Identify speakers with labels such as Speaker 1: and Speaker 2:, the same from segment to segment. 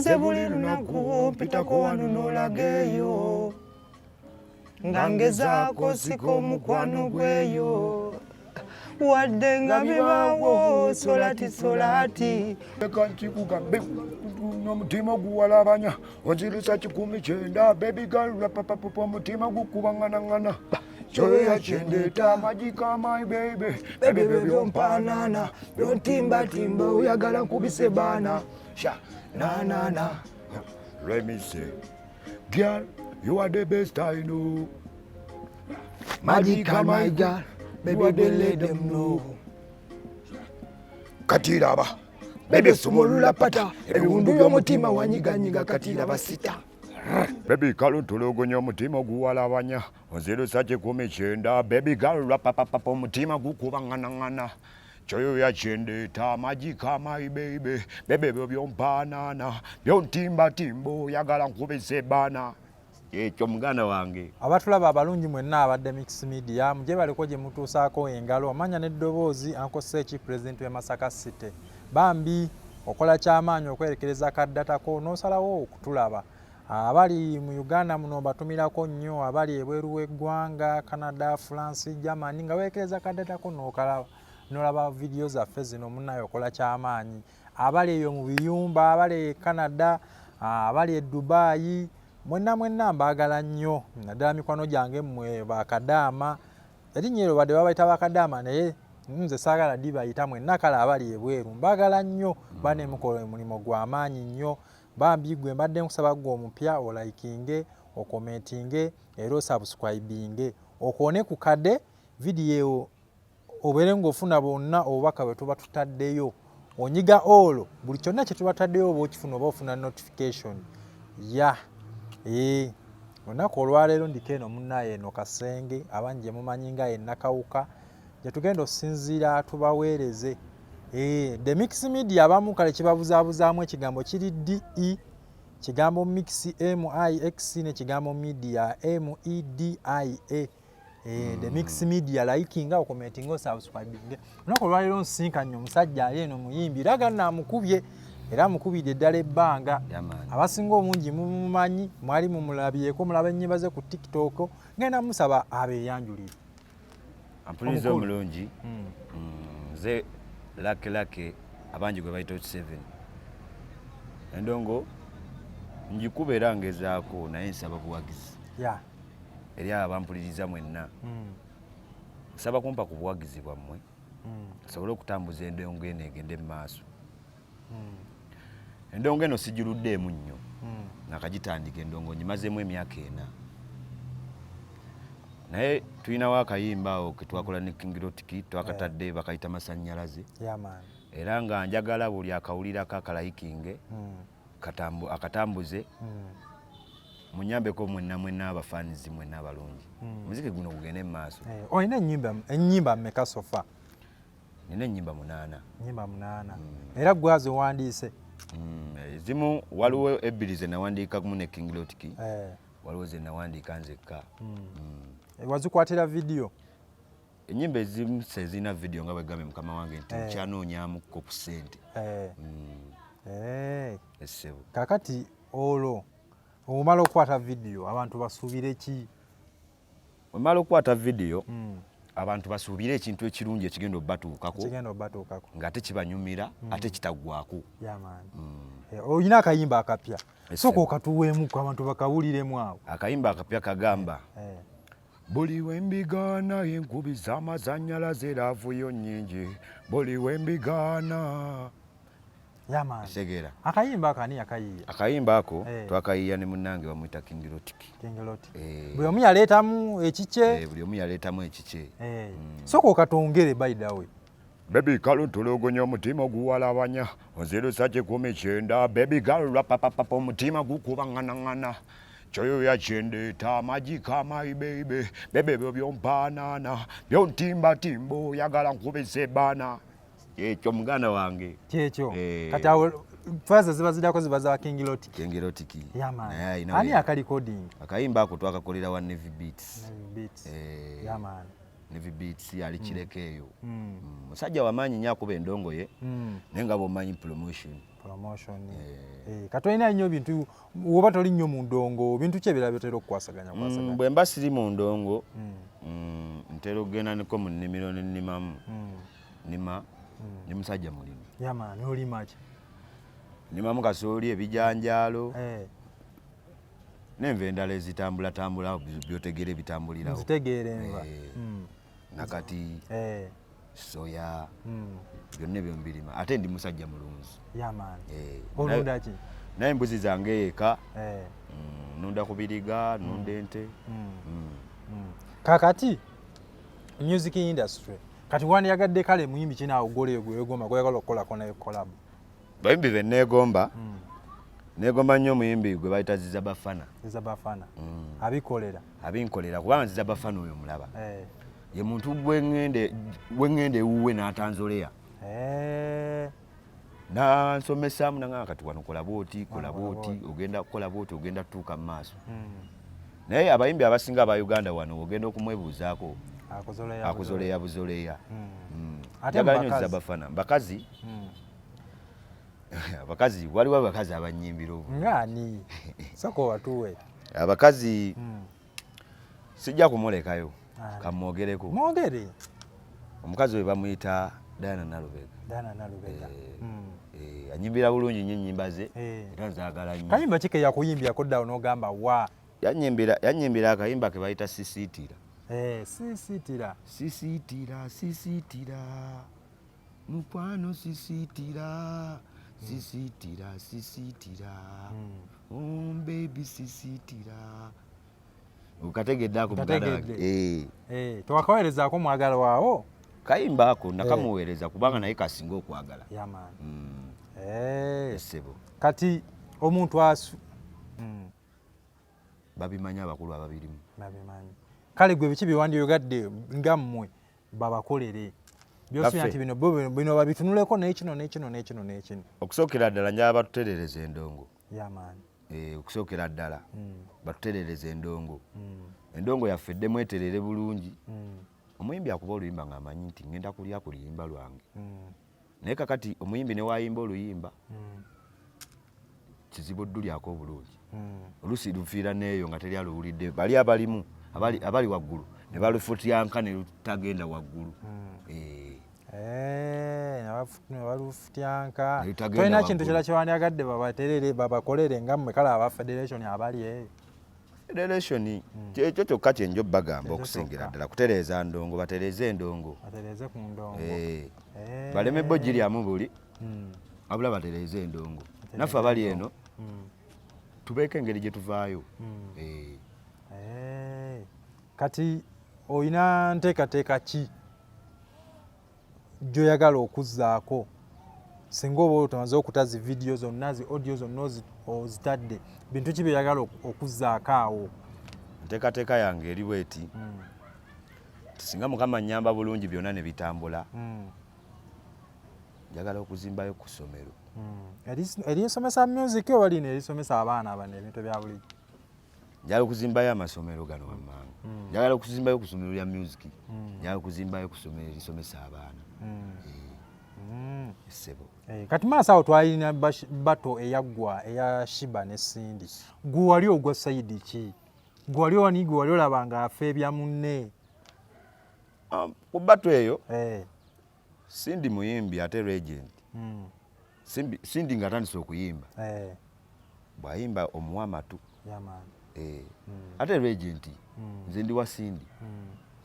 Speaker 1: Nze buli lunaku mpitako wano n'olageeyo nga ngezaako sika omukwano gweyo wadde nga bibaawo solati solati.
Speaker 2: Leka nkikugambe, omutima guwalabanya, onzirisa 190, baby girl, rapapapa, omutima gukuba ŋŋanaŋŋana, kyoya kyendeeta magika, my baby, baby, byompanana, byontimbatimba, oyagala nkubise baana sha na na na. Let me say, girl, you are the best I know.
Speaker 1: Magical, my girl, baby, they let them know.
Speaker 2: Kati raba, baby, sumulula pata, ebiwundu by'omutima wanyiganyiga, kati raba sita. Baby, kaluntulugunya, omutima oguwalabanya, onzirusa 190, baby girl, rapapapapa, omutima gukuba ŋŋanaŋŋana, kyoyoya kyendeeta magika, my baby, baby, byo byompanana, byontimbatimba, oyagala nkubise baana, ekyo muganda wange.
Speaker 3: Abatulaba abalungi mwenna abadde Mix Media, mugye baliko gye mutuusaako engalo, amanya n'eddoboozi, Uncle Seki, pulezidenti w'e Masaka City. Bambi okola kyamaanyi okwerekereza ka data ko n'osalawo okutulaba. Abali mu Uganda muno batumirako nnyo, abali ebweru w'eggwanga, Canada, France, Germany, nga weerekereza ka data ko n'okalaba n'olaba vidiyo zaffe zino, munnaye okola kyamaanyi. Abali eyo mu biyumba, abali e Canada, abali e Dubai, mwenna mwenna mbaagala nnyo, naddala mikwano gyange mmwe bakadaama. Erinnya eryo badde babayita bakadaama, naye nze saagala dibayita. Mwenna kale abali ebweru mbaagala nnyo, bane mukola omulimu gw'amaanyi nnyo. Bambi gwe mbadde nkusaba, gwe omupya, olikinge, ocommentinge era osubscribinge, okoone ku kade vidiyo obeere ng'ofuna bonna obubaka bwe tuba tutaddeyo. Onyiga olwo buli kyonna kye tuba tutaddeyo oba okifuna, oba ofuna notification ya ee. Olunaku olwaleero ndiko eno munnaye eno Kasenge, abangi gye mumanyi nga ye Nakawuka, gye tugenda okusinziira tubaweereze. The Mix Media, abamu kale kibabuzaabuzaamu, ekigambo kiri de kigambo mix, mix, n'ekigambo media, media. The Mix Media, likinga, ocommentinga, osubscribinge. Olunaku olwaleero nsinkanye omusajja ali eno muyimbi, era ganna amukubye, era amukubidde eddala ebbanga. Abasinga obungi mumumanyi, mwali mumulabyeko, mulaba ennyimba ze ku TikTok. Ngenda musaba abeeyanjulire.
Speaker 4: Ampuliriza omulungi, nze Lucky Lucky, abangi gwe bayita 7. Endongo ngikuba era ngezaako, naye nsaba buwagizi eri abo abampuliriza mwenna. Nsaba kumpa ku buwagizi bwammwe nsobole okutambuza endongo eno egende mu maaso. Endongo eno sigiruddeemu nnyo, nakagitandika. Endongo ngimazeemu emyaka 4, naye tulinawo akayimba awo ketwakola ne King Rotiki, twakatadde, bakayita Masannyalaze. Era nga njagala buli akawulirako akalikinge, akatambuze. Munyambeko mwenna mwenna abafanizi mwenna abalungi, muziki guno gugende mu maaso.
Speaker 3: Eh, olina ennyimba mmeka so far?
Speaker 4: Nina ennyimba 8.
Speaker 3: Ennyimba 8, era gwe aziwandiise?
Speaker 4: Ezimu waliwo ebbiri ze nawandiikamu ne King Lotiki, waliwo ze nawandiika nzekka.
Speaker 3: Wazikwatira vidiyo?
Speaker 4: Ennyimba ezimu sezirina vidiyo, nga bwegambye mukama wange nti nkyanoonyamukko ku ssente. Essebo.
Speaker 3: Kakati olwo omala okukwata vidiyo, abantu basuubire ki?
Speaker 4: Wemala okukwata vidiyo, abantu basuubire ekintu ekirungi ekigenda obbatuukako.
Speaker 3: Ekigenda obbatuukako.
Speaker 4: Ng'ate kibanyumira, ate kitaggwako.
Speaker 3: Yeah man. Olina akayimba akapya, sooka okatuweemuko abantu bakawuliremu awo.
Speaker 4: Akayimba akapya kagamba, "Buli wembigaana enkubi z'amasannyalaze, love yo nnyingi, buli wembigaana."
Speaker 3: Yeah man.
Speaker 4: Kitegeera?
Speaker 3: Akayimba ako ani yakayiiya?
Speaker 4: Akayimba ako twakayiiya ne munnange bamuyita King Lotiki.
Speaker 3: King Lotiki. Buli omu yaleetamu ekikye.
Speaker 4: Eh, buli omu yaleetamu ekikye.
Speaker 3: Sooka okatongere, by the way.
Speaker 2: Baby kaluntulugunya, omutima oguwalabanya, onzirusa 190, baby girl, rapapapapa, omutima gukuba ŋŋanaŋŋana, kyoyoya kyendeeta magika, my baby, baby, byo byompanana, byontimbatimba, oyagala nkubise baana,
Speaker 4: ekyo muganda wange.
Speaker 3: Kyekyo. Kati awo faza ziba ziddako ziba za King Lotiki.
Speaker 4: King Lotiki.
Speaker 3: Yeah man.
Speaker 4: Naye alina
Speaker 3: Ani akarecording?
Speaker 4: Akayimba ako twakakolera wa Navy Beats.
Speaker 3: Beats.
Speaker 4: Eh.
Speaker 3: Yeah man.
Speaker 4: Nevi Beats ali Kireka eyo. Musajja wamaanyi nnyo, akuba endongo ye, naye nga bw'omanyi promotion.
Speaker 3: Promotion. Eh, kati olina nnyo bintu woba toli nnyo mu ndongo, bintu ki ebirala byotera okukwasaganya kwasaganya?
Speaker 4: Bwe mba siri mu ndongo, ntera okugenda niko mu nnimiro ne nnimamu. Nima, ndi musajja mulimi.
Speaker 3: Yeah man, olima ki?
Speaker 4: Nnimamu kasooli, ebijanjaalo n'enva endala ezitambulatambula, byotegeera ebitambulirawo.
Speaker 3: Nzitegeera enva.
Speaker 4: Nakati, soya, byonna ebyo mbirima, ate ndi musajja mulunzi.
Speaker 3: Yeah man. Olunda ki?
Speaker 4: Naye embuzi zange eka. Nunda ku biriga, nunda ente.
Speaker 3: Kakati music industry, kati wandiyagadde kale muyimbi kinaawo goleyo gwewegomba, gweyagala okukolako naye collab?
Speaker 4: Bayimbi be neegomba, neegomba nnyo omuyimbi gwe bayita Ziza Bafana.
Speaker 3: Ziza Bafana abikolera.
Speaker 4: Abinkolera, kubanga Ziza Bafana oyo mulaba, ye muntu bwe ŋŋenda ewuwe n'atanzoleya, nansomesaamu, nangamba kati wano kola bwoti, kola bwoti, ogenda kukola bwoti, ogenda tutuuka mu maaso. Naye abayimbi abasinga aba Uganda wano, ogenda okumwebuuzaako,
Speaker 3: akuzoleya.
Speaker 4: Akuzoleya buzoleya.
Speaker 3: Ate
Speaker 4: Njagala nnyo
Speaker 3: mu bakazi?
Speaker 4: Ziza Bafana. Bakazi, abakazi, waliwo abakazi abanyimbira obu.
Speaker 3: Ngaani? Sooka watuwe.
Speaker 4: Abakazi, sijja kumulekayo.
Speaker 3: Ani?
Speaker 4: Kamwogereko.
Speaker 3: Mwogere.
Speaker 4: Omukazi we bamuyita Diana Nalubega.
Speaker 3: Diana Nalubega.
Speaker 4: Eh, anyimbira bulungi nnyo ennyimba ze, era nzaagala nnyo.
Speaker 3: Kayimba ki ke yakuyimbyako ddawo n'ogamba wa?
Speaker 4: Yanyimbira akayimba ke bayita Sisiitira.
Speaker 3: Eh, Sisiitira.
Speaker 4: Sisiitira, sisiitira, mukwano, sisiitira, sisiitira, sisiitira, oh baby, sisiitira. Okategedde ako, muganda wange?
Speaker 3: Nkategedde.
Speaker 4: Eh.
Speaker 3: Eh, tewakaweerezaako mwagala waawo?
Speaker 4: Kayimba ako nakamuweereza, kubanga naye kasinga okwagala.
Speaker 3: Yeah man.
Speaker 4: Essebo.
Speaker 3: Kati omuntu asu
Speaker 4: Babimanyi abakulu ababirimu.
Speaker 3: Babimanyi. Kale gwe biki byewandiyogadde nga mmwe babakolere byosubira
Speaker 4: Baffe.
Speaker 3: nti bino bo bino babitunuleko, n'ekino n'ekino n'ekino n'ekino?
Speaker 4: Okusookera ddala, njagala batutereereza endongo.
Speaker 3: Yeah man.
Speaker 4: Eh, okusookera ddala batutereereza endongo, endongo yaffe eddemu eterere bulungi. Omuyimbi akuba oluyimba ng'amanyi nti ngenda kulya ku luyimba lwange, naye kakati omuyimbi ne wayimba oluyimba, kizibu oddulyako obulungi. Oluusi lufiira neeyo nga teri aluwulidde, bali abalimu abali waggulu ne balufutyanka ne lutagenda waggulu. Eh,
Speaker 3: Eh, ne balufutyanka.
Speaker 4: Ne lutagenda
Speaker 3: Tolina kintu
Speaker 4: waggulu.
Speaker 3: kirala kyewandiyagadde babaterere, babakolere nga mmwe kale aba federation abali eyo?
Speaker 4: Federation, kyekyo kyokka kyenjo bagamba,
Speaker 3: Kyekyo
Speaker 4: okusingira
Speaker 3: kyokka.
Speaker 4: ddala kutereeza ndongo, batereeze endongo.
Speaker 3: Batereeze ku ndongo.
Speaker 4: Eh, baleme bo giryamu buli, wabula batereeze endongo. Naffe abali eno tubeeko engeri gye tuvaayo. Eh,
Speaker 3: Eh, kati olina nteekateeka ki gy'oyagala okuzzaako singa oba otomaze okuta zi vidiyo zonna, zi audio zonna ozitadde? Bintu ki byoyagala okuzzaako awo?
Speaker 4: Enteekateeka yange eri bweti, nti singa Mukama nnyamba bulungi byonna ne bitambula, njagala okuzimbayo ku ssomero.
Speaker 3: Erisomesa music oba lino erisomesa abaana bano ebintu ebya bulijjo?
Speaker 4: Njagala okuzimbayo amasomero gano wammanga. Njagala okuzimbayo ku ssomero lya music, njagala okuzimbayo ku ssomero erisomesa abaana. Essebo.
Speaker 3: Eh, kati maaso awo twalina battle eyaggwa eya Sheebah ne Cindy. Gwe wali ogwa side ki? Gwe wali wani? Gwe wali olaba nga afeebya munne?
Speaker 4: Ah, ku battle eyo, Cindy muyimbi ate legend. Cindy ng'atandise okuyimba, bw'ayimba omuwa amatu.
Speaker 3: Yeah man.
Speaker 4: Eh. Ate legend, nze ndi wa Cindy.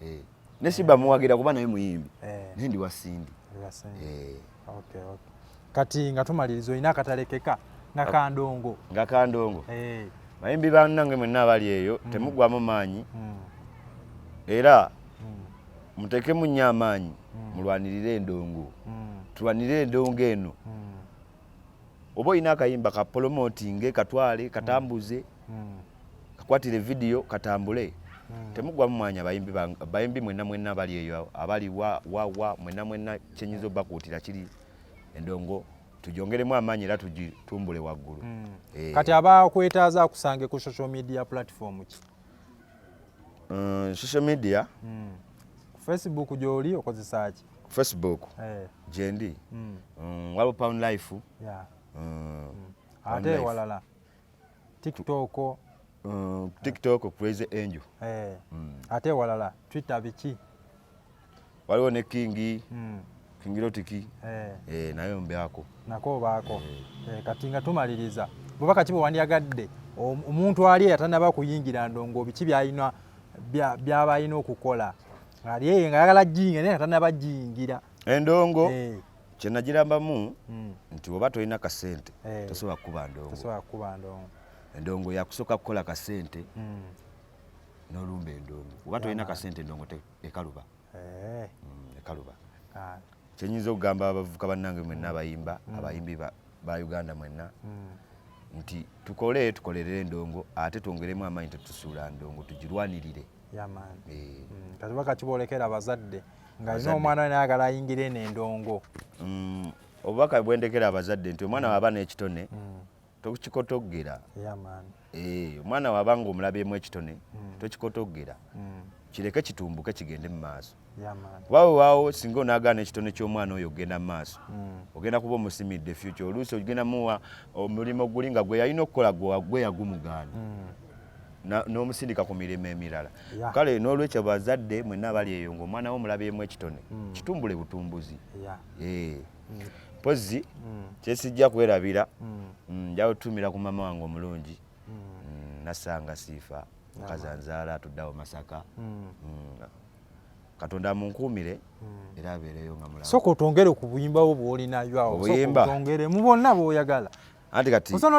Speaker 4: Eh. Ne Sheebah muwagira kuba naye muyimbi, naye ndi wa Cindy.
Speaker 3: Wa Cindy.
Speaker 4: Eh.
Speaker 3: Okay. Kati nga tumaliriza, olina akatalekeka nga kandongo?
Speaker 4: Nga kandongo. Bayimbi bannange mwenna abali eyo, temuggwamu maanyi, era muteekemu nnyo amaanyi, mulwanirire endongo. Tulwanirire endongo eno. Oba olina akayimba, ka promotinge, katwale, katambuze, kakwatire vidiyo, katambule. Temuggwamu mwanya, bayimbi mwenna mwenna abali eyo, abali wa wa wa, mwenna mwenna, kyenyinza obbakuutira kiri, endongo tugyongeremu amaanyi era tugitumbule waggulu. Eh.
Speaker 3: Kati abakwetaaza akusange ku social media platform ki?
Speaker 4: Social media,
Speaker 3: Facebook gyoli okozesa ki?
Speaker 4: Facebook gyendi. Waliwo Pound Life.
Speaker 3: Ate walala TikTok.
Speaker 4: TikTok Crazy Angel.
Speaker 3: Ate walala Twitter biki?
Speaker 4: Waliwo ne King. King Lotiki. Nayo mbyako.
Speaker 3: Nako baako. Kati nga tumaliriza, bubaka ki bwe wandyagadde omuntu ali atanaba kuyingira ndongo, biki byalina byaba alina okukola ali eyo nga ayagala giyingira naye nga tanaba giyingira?
Speaker 4: Endongo kyenagirambamu nti oba tolina kasente tosobola kukuba ndongo.
Speaker 3: Tosobola kukuba ndongo.
Speaker 4: Endongo yakusooka kukola kasente n'olumba endongo. Oba tolina kasente endongo ekaluba. Ekaluba. Kyenyinza okugamba abavubuka bannange mwenna abayimba, abayimbi ba Uganda mwenna, nti tukole tukolerere endongo ate twongeremu amaanyi, tetusuula ndongo, tugirwanirire.
Speaker 3: Kati baka kiboolekera abazadde ng'alina omwana we nayagala ayingire eno endongo.
Speaker 4: Obubaka bwendekera abazadde nti omwana waba n'ekitone tokikotoggera. Omwana waba nga omulabyemu ekitone tokikotoggera, kireke kitumbuke kigende mu maaso. Kuba wewaawo singa onaagaana ekitone ky'omwana oyo okugenda mu maaso, ogenda kuba omusimidde future. Oluusi ogenda muwa omulimu guli nga gwe yalina okukola gwe yagumugaana, n'omusindika ku mirimu emirala. Kale n'olwekyo bazadde mwenna abali eyo ng'omwana wo omulabyemu ekitone, kitumbule butumbuzi. Mpozzi kyesijja kwerabira, nja kutumira ku mama wange omulungi, Nassanga Siifa, mukazi anzaala atuddeawo Masaka. Katonda amunkuumire era abeereyo nga mulamu.
Speaker 3: Sooka otwongere ku buyimba bwo bw'olinayo awo.
Speaker 4: Obuyimba?
Speaker 3: Otwongere mu bwonna bw'oyagala.
Speaker 4: Anti kati
Speaker 3: Osobola.